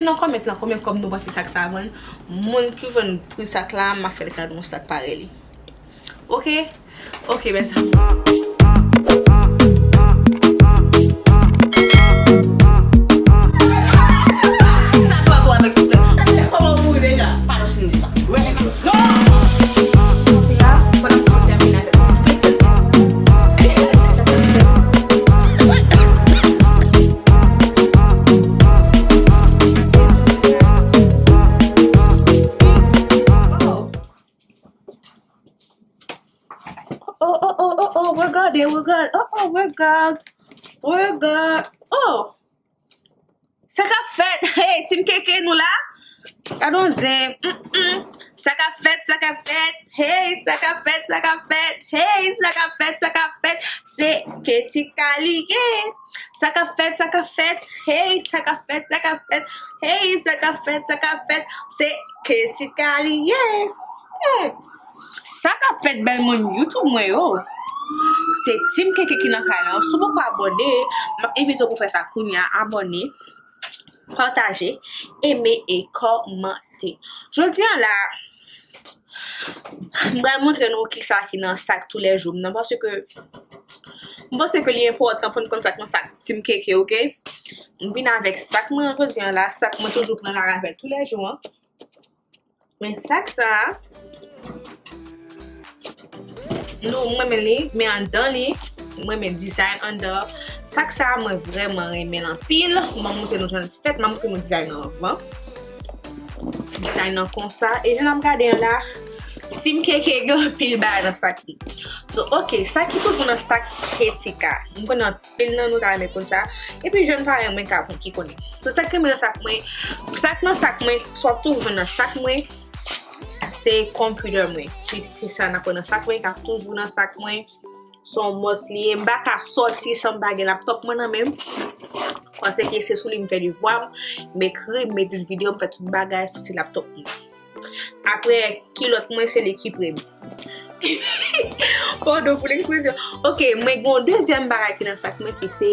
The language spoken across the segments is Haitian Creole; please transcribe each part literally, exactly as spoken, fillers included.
nan kòmant lan konbyen kòb nou panse sak sa a vann. Moun ki jwenn pri sak la, m ap fè l kado yon sak parèy li. Oke? Oke, mèsi. Sa pa pou avèk souple. Kòman ou mouri deja? Pa nan sou sa. Oh, oh, oh, oh, oh, regardez, regarde, oh, oh, regarde, regarde, oh. Sa k ap fèt? Hey, Team K K, nou la? Gade yon zen. Mm, mm. Sa k ap fèt, sa k ap fèt? Hey, sa k ap fèt, sa k ap fèt? Hey, sa k ap fèt, sa k ap fèt? Se Ketika li ye. Sa k ap fèt, sa k ap fèt? Hey, sa k ap fèt, sa k ap fèt? Hey, sa k ap fèt, sa k ap fèt? Se Ketika li ye. Hmm. Sa k ap fèt, bèl moun YouTube mwen yo? Se Team K K ki nan kay la. Si w poko abòne, m ap envite w pou fè sa kounye a, abòne, pataje, eme e kòmante. Jodi a la, m pral montre nou kisa ki nan sak toulèjou m nan, paske m panse ke li enpòtan pou n konn sa k nan sak Team K K, oke? M vin avèk sak mwen jodi a la, sak mwen toujou pran lari avè l toulèjou an. Men sak sa a, nou, m renmen li, men anndan li, m renmen dizayn anndan. Sak sa a, mwen vrèman renmen l anpil. M ap montre nou jan l fèt, m ap montre nou dizayn nan anvan. Dizayn nan konsa. E jan n ap gade an la, Team K K gen anpil bagay nan sak li. So, oke, sa ki toujou nan sak Ketika. M konnen anpil nan nou ta renmen konn sa. Epi jèn parèy mwen ka ki konnen. So, sa k renmen nan sak mwen, sa k nan sak mwen, sa w ap toujou jwenn nan sak mwen, se konpitè mwen. Ki, ki sa n ap wè nan sak mwen, k ap toujou nan sak mwen. Se yon must li ye. M pa ka sòti san m pa gen laptòp mwen nan men m. Paske se sou li m fè devwa m, m ekri, m edit videyo, m fè tout bagay sou ti laptòp mwen. Apre, kilòt mwen, se li ki premye. Padon pou lekspresyon. Oke, mwen gen yon dezyèm bagay ki nan sak mwen ki se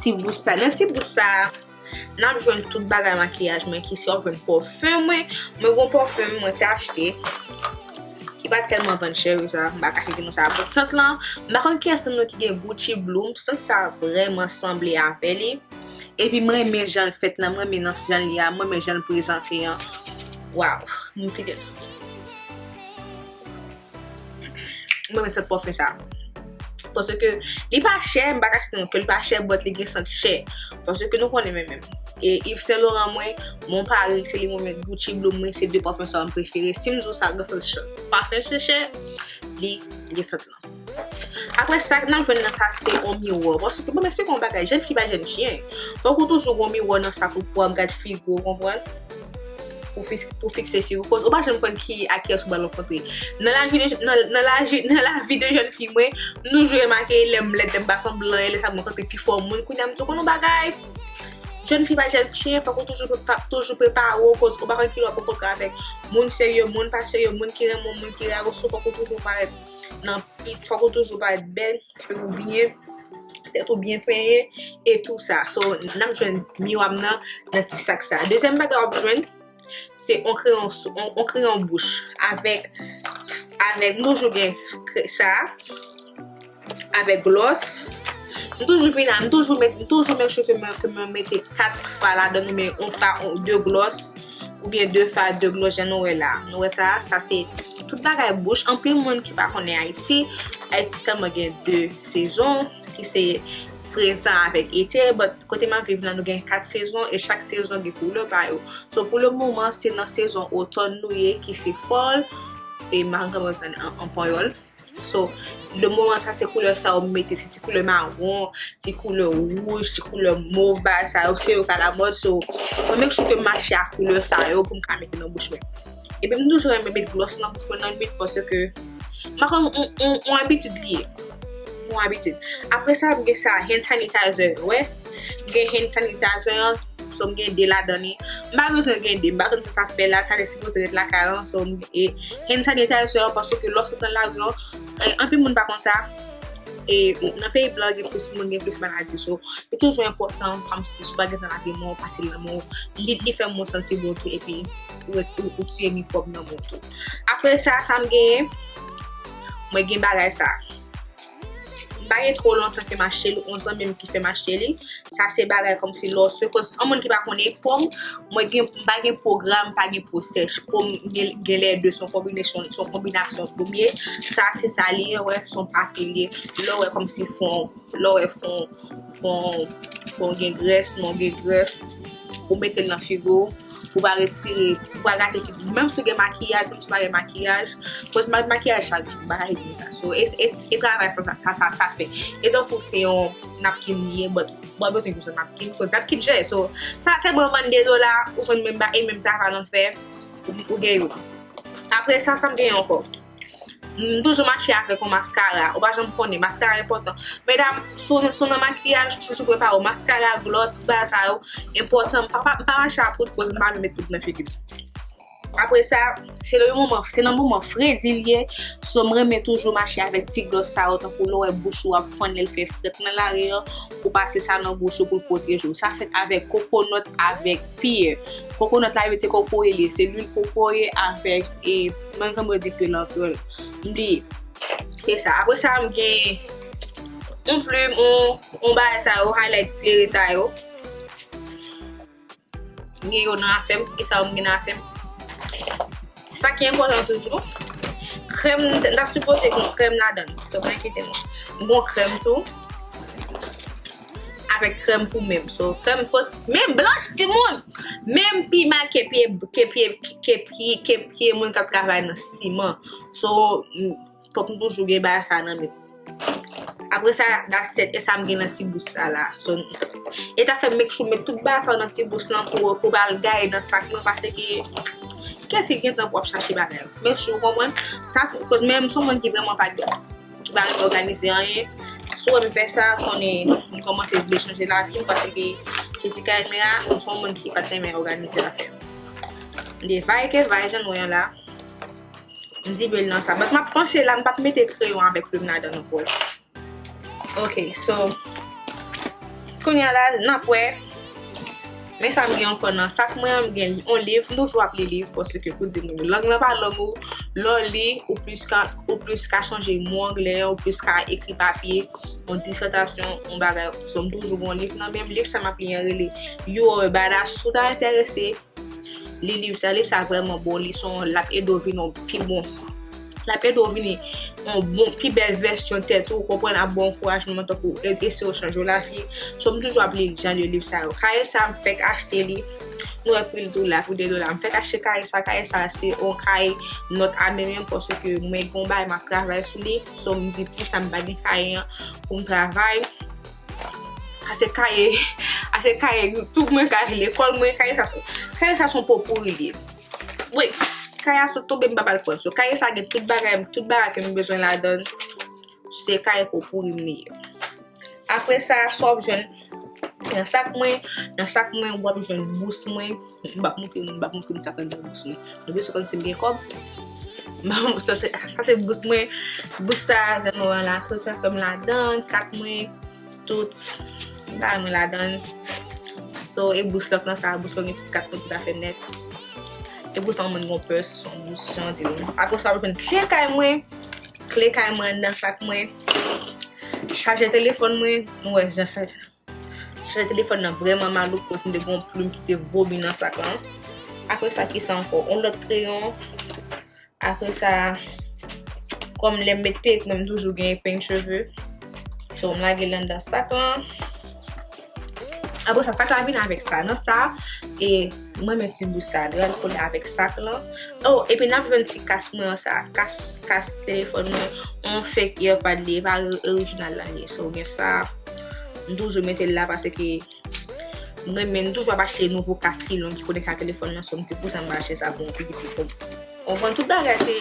ti bous sa. Nan ti bous sa, n ap jwenn tout bagay makiyaj mwen ki se w ap jwenn pòfen mwen. Mwen gen yon pòfen mwen te achte ki pa t tèlman vann chè wi sa. M pa kache di nou sa. Bon, sant lan, m pa konn kiyès nan nou ki gen Gucci Bloom. Sant sa vrèman sanble avè li. Epi m renmen jan l fèt lan, m renmen nan jan l ye a, m renmen jan l prezante an. Waw, m fidèl. M renmen sant pòfen sa. Paske li pa chè, m pa kache di nou ke li pa chè, but li gen sant chè. Paske nou konnen menm menm. E Yves Saint Laurent mwen, Mon Paris, se li mwen menm, Gucci Bloom mwen, se de pòfen sa yo m prefere. Si m di w sa gen sant chè, pòfen chè chè, li gen sant lan. Apre sa, n ap jwenn nan sa, se yon miwa. Paske, bon, men se yon bagay, jèn fi pa jèn chen. Fòk ou toujou gen yon miwa nan sak ou pou w ap gad figi w, konprann? Pou fis-, pou fikse figi w. Koz ou pa janm konn ki, a kiyès ou pral rankontre. Nan lavi de, nan, nan lavi, nan lavi de jèn fi mwen, m toujou remake lè m lèd, lè m pa sanble anyen, lè sa mwen rankontre pi fò moun. Kounye a, m di w konn yon bagay. Jèn fi pa jèn chen, fòk ou toujou prepa-, toujou prepare w, koz ou pa konn kilè w ap rankontre avèk moun serye, moun pa serye, moun ki renmen w, moun ki rayè w, so fòk ou toujou parèt nan pit, fòk ou toujou parèt bèl, fè ou byen, tèt ou byen penyen, e tou sa. So, n ap jwenn miwa m nan, nan ti sak sa. Dezyèm bagay w ap jwenn, se yon kreyon sou, yon, yon kreyon bouch avèk, avèk, nou toujou gen kre-, sa, avèk glòs. M toujou vin a, m toujou met, m toujou make sure ke mwen, ke mwen mete kat fwa ladan, oubyen yon fwa, yon, de glòs, oubyen de fwa, de glòs, jan nou wè la. Nou wè sa, sa se tout bagay bouch. Anpil moun ki pa konnen Ayiti, Ayiti sèlman gen de sezon, ki se prentan avèk ete, but kote m ap viv lan, nou gen kat sezon, e chak sezon gen koulè pa yo. So, pou le moman, se nan sezon otòn nou ye, ki se fall, e m pa konn kòman yo di an, an panyòl. So, le moman sa, se koulè sa yo m mete, se ti koulè mawon, ti koulè wouj, ti koulè mov, bagay sa yo, se yo k alamòd. So, mwen make sure ke m mache ak koulè sa yo pou m ka mete nan bouch mwen. Epi m toujou renmen met glòs nan bouch mwen nan nwit, paske m pa konn, yon, yon, yon abitid li ye. Yon abitid. Apre sa, m gen sa, hand sanitizer yo, wè. M gen hand sanitizer an, so m gen de ladan li. M pa bezwen gen de, m pa konn sa sa fè la, sa te sipoze ret lakay lan, so m, e hand sanitizer an, paske lè w sot nan lari an, e, anpil moun pa konn sa, e nan peyi blan gen plis moun, gen plis maladi. So, li toujou enpòtan, kòmsi si w pa gentan lave men w, pase l nan men w, li, li fè men w santi bon tou, epi ou ret-, ou, ou tiye mikwòb nan men w tou. Apre sa, sa m genyen, mwen gen bagay sa. M pa gen twò lontan ke m achte li, yon zanmi m ki fè m achte li. Sa se bagay kòmsi lè w swe, cause yon moun ki pa konnen po m, mwen gen, m pa gen po gra, m pa gen po sèch. Po m gen, gen lè de, se yon konbinasyon, se yon konbinasyon premye. Sa se sa li ye, wè, se yon pake li ye. Lè w wè kòmsi fon, lè w wè fon, fon, fon gen grès, non gen grès, ou mete l nan figi w, ou pa retire, ou pa gate figi w. Menm si w gen makiyaj, menm si w pa gen makiyaj, cause m ap makiyaj chak jou, bagay di sa. So, e, e, e travay sa, sa, sa, sa, sa fè. E tankou se yon napkin li ye, but ou pa bezwen jis yon napkin, cause napkin chè. So, sa, se bon vann de dola, ou jwenn menm ba, e menm travay l ap fè, ou, ou gen yo. Apre sa, sa m gen ankò. M toujou mache avèk yon maskara. Ou pa janm konnen, maskara enpòtan. Medam, si w, si w nan makiyaj, toujou prepare w. Maskara, gloss, tout bagay sa yo, enpòtan. M pa, pa, m pa mache a poud, cause m pa vle met poud nan figi m. Apre sa, se nan yon moman, se nan moman fredi l ye, so m renmen toujou mache avèk ti gloss sa yo, tankou lè w wè bouch ou ap fann lè l fè frèt nan lari an, ou pase sa nan bouch ou pou l pwoteje w. Sa fèt avèk coconut avèk pear. Coconut la, se koko li ye, se lwil koko ye avèk, e, mwen, kòman yo di, pear nan kreyòl. M bliye. Se sa. Apre sa, m gen yon plim, yon, yon bagay sa yo, highlight klere sa yo. M gen yo nan afè m, e sa yo m gen nan afè m. Sa ki enpòtan toujou, krèm, m ta sipoze gen krèm ladan l. So, pa enkyete nou. M gen krèm tou. Avèk krèm pou men m. So, krèm, cause men m blanch, timoun. Men m pi mal ke pye, ke pye, ke pye, ke pye moun k ap travay nan siman. So, m, fòk m toujou gen bagay sa nan men m. Apre sa, that's it. E sa m gen nan ti bous sa la. So, e sa fè m make sure m met tout bagay sa yo nan ti bous lan pou, pou pa al gaye nan sak mwen, paske kiyès ki gen tan pou ap chache bagay? Make sure, ou konprann? Sa, cause men m se yon moun ki vrèman pa gen, ki pa renmen òganize anyen. Si w wè m fè sa, konnen m kòmanse vle chanje lavi m, paske piti kay mwen a, m se yon moun ki pa t renmen òganize afè m. M de vay ke vay, jan nou wè an la. M dibe l nan sa. But m ap panse la, m p ap mete kreyon avèk plim ladan l ankò. Ok, so, kounye a la, n ap wè. Men sa m gen ankò nan sak mwen an, m gen yon liv. M toujou ap li liv, paske pou di moun yo, lang lan pa lang ou. Lè w li, ou plis ka, ou plis ka chanje mo anglè an, ou plis ka ekri papye, yon disètasyon, yon bagay. So, m toujou gen yon liv nan men m. Liv sa m ap li an rele You Are a Badass. Si w ta enterese, li liv sa, liv sa vrèman bon, li se yon, l ap ede w vin yon pi bon, l ap ede w vin yon bon, pi bèl vèsyon tèt ou, konprann, ap ba w ankourajman tankou e, eseye w chanje w lavi. So, m toujou ap li jan de liv sa yo. Kaye sa, m fèk achte li. Nou wè pri l tou la, pou de dola. M fèk achte kaye sa, kaye sa, se yon kaye nòt a men menm, paske mwen gen yon bagay m ap travay sou li. So, m di, poukisa m pa gen kaye an pou m travay? Sa se kaye, sa se kaye YouTube mwen, kaye lekòl mwen, kaye sa se, kaye sa se yon popouri li ye. Wi, kaye a sot tonbe, m pa pral pran. So, kaye sa gen tout bagay, tout bagay ke m bezwen ladan l. Se kaye popouri m li ye. Apre sa, sa w ap jwenn nan sak mwen, nan sak mwen, w ap jwenn bous mwen. M p ap montre, m p ap montre m sa k anndan bous mwen. Nou bezwen konn si m gen kòb. Bon, sa se, sa se bous mwen. Bous sa, jan nou wè la, tout afè m ladan, kat mwen, tout bagay mwen ladan. So, e bous lòt lan sa, bous mwen gen tout kat mwen, tout afè nèt. E bous sa, mwen gen yon pès, yon bous, jan di nou. Apre sa, w jwenn kle kay mwen. Kle kay mwen anndan sak mwen. Chajè telefòn mwen, nou wè jan chajè. Chajè telefòn nan vrèman malouk, koz m te gen yon plim ki te vomi nan sak lan. Apre sa, ki sa ankò? Yon lòt kreyon. Apre sa, kòm lè m met perik, mwen m toujou gen peny cheve. So, m lage l anndan sak lan. Apre sa, sak la vin avèk sa. Nan sa, e mwen met ti bous sa, li al kole avèk sak lan. Oh, epi n ap jwenn ti kas mwen an sa. Kas, kas telefòn mwen, yon fake earpod li, e pa orijinal la li ye. So, gen sa, m toujou mete l la paske m renmen, m toujou ap achte nouvo kas ki long ki konekte ak telefòn nan, so m di pou sa m pa achte sa pou yon pi piti. Bon, konprann tout bagay se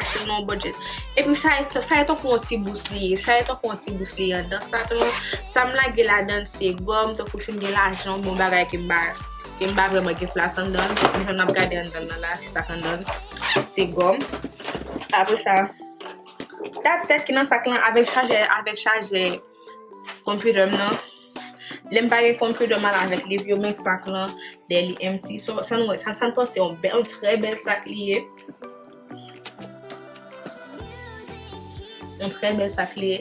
achte nan yon budget. Epi sa e, sa e tankou yon ti bous li ye, sa e tankou yon ti bous li ye anndan sak lan. Sa m lage ladan l se gòm, tankou si m gen lajan, bon bagay ke m pa, ke m pa vrèman gen plas anndan l. Jan n ap gade anndan l nan la, se sa k anndan l. Se gòm. Apre sa, That set ki nan sak lan avèk chajè, avèk chajè computer m nan. Lè m pa gen computer, m al avèk liv yo, men sak lan, dèyè li empty. So, sa nou wè, sa, sa n panse yon bèl, yon trè bèl sak li ye. Yon trè bèl sak li ye.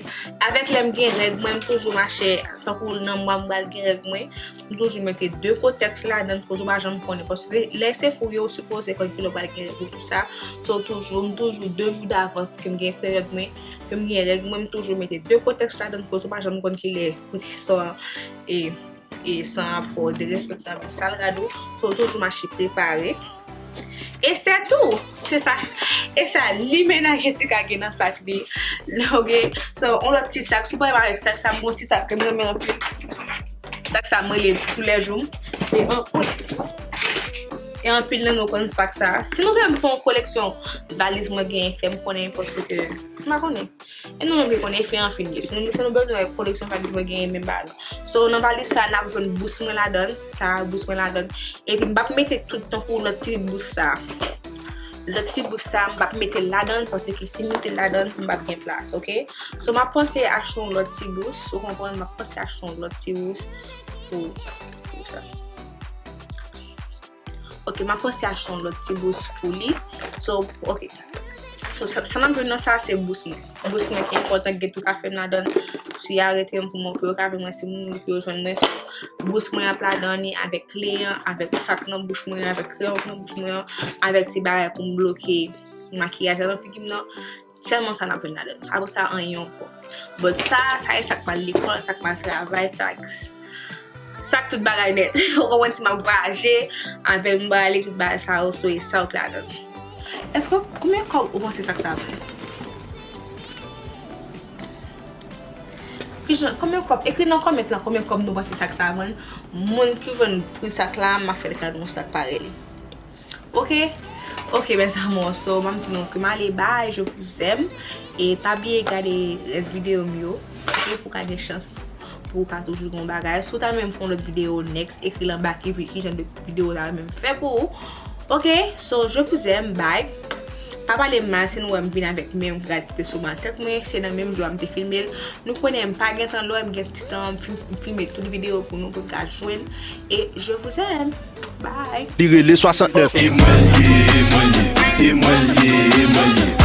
Avèk lè m gen règ mwen, m toujou mache, tankou nan mwa m pral gen règ mwen, m toujou mete de kotèks ladan, koz ou pa janm konnen. Paske lè se fou yo, ou sipoze konn kilè w pral gen règ ou tout sa. So, toujou, m toujou de jou davans ke m gen peryòd mwen, ke m gen règ mwen, m toujou mete de kotèks ladan, koz ou pa janm konn kilè kote sa, e, e san ap fè w derespektan, sal rad ou. So, toujou mache prepare. E se tou, se sa, e sa li menaj Tika gen nan sak li. Ok, so, on lòt ti sak, si w pa avèk sak sa, m gon ti sak ke m renmen anpil. Sak sa, m rele l ti toulèjou. E anpil, e anpil nan nou konn sak sa. Si nou vle m fè yon koleksyon valiz mwen genyen, fè m konnen paske, m pa konnen. E nou menm ki konnen, fè an fin ye. Si nou, si nou bezwen wè koleksyon valiz mwen genyen, menm bagay. So, nan valiz sa, n ap jwenn bous mwen ladan, sa bous mwen ladan. Epi m p ap mete tout tankou lòt ti bous sa. Lòt ti bous sa, m p ap mete l ladan, paske si m mete l ladan, m p ap gen plas, ok? So, m ap panse achte yon lòt ti bous, ou konprann, m ap panse achte yon lòt ti bous pou, pou sa. Ok, m ap panse achte yon lòt ti bous pou li. So, ok. So, sa, sa n ap jwenn nan sa, se bous mwen. Bous mwen ki enpòtan, gen tou kafe m ladan. Si y arete m pou mwen, pou yo kafe mwen, si moun pou yo jwenn mwen. So, bous mwen ap ladan li avèk kle an, avèk sak nan bouch mwen, avèk kreyon nan bouch mwen an, avèk ti bagay pou m bloke makiyaj la nan figi m nan. Sèlman sa n ap jwenn ladan. Apre sa, anyen ankò. But sa, sa e sa k pral lekòl, sa k pral travay, sa k, sa k tout bagay nèt. Ou konprann si m ap vwayaje, avè m prale tout bagay sa yo, so e sa yo k ladan. Èske, konbyen kòb ou panse sak sa vann? Kijan, konbyen kòb? Ekri nan kòmant lan, konbyen kòb nou panse sak sa vann? Moun ki jwenn pri sak la, m ap fè l kado yon sak parèy li. Ok? Ok, mes amours, so, m ap di nou ke m ale, bye, je vous aime. E pa bliye gade rès videyo m yo, ok, pou ka gen chans pou w ka toujou gen yon bagay. Si w ta renmen m fè yon lòt videyo next, ekri l anba ki vi-, ki jan de videyo w ta renmen m fè pou ou. Ok, so, je vous aime, bye. Pa pale m mal, si nou wè m vin avèk men m gad kite sou mal tèt mwen, se nan menm jou a m te filme l. Nou konnen m pa gen tan, lè m gen ti tan, m fil-, m filme tout videyo pou nou, pou n ka jwenn. E je vous aime. Bye. Li rele swasantnèf. E mwen l ye, e mwen l ye, e mwen l ye, e mwen l ye.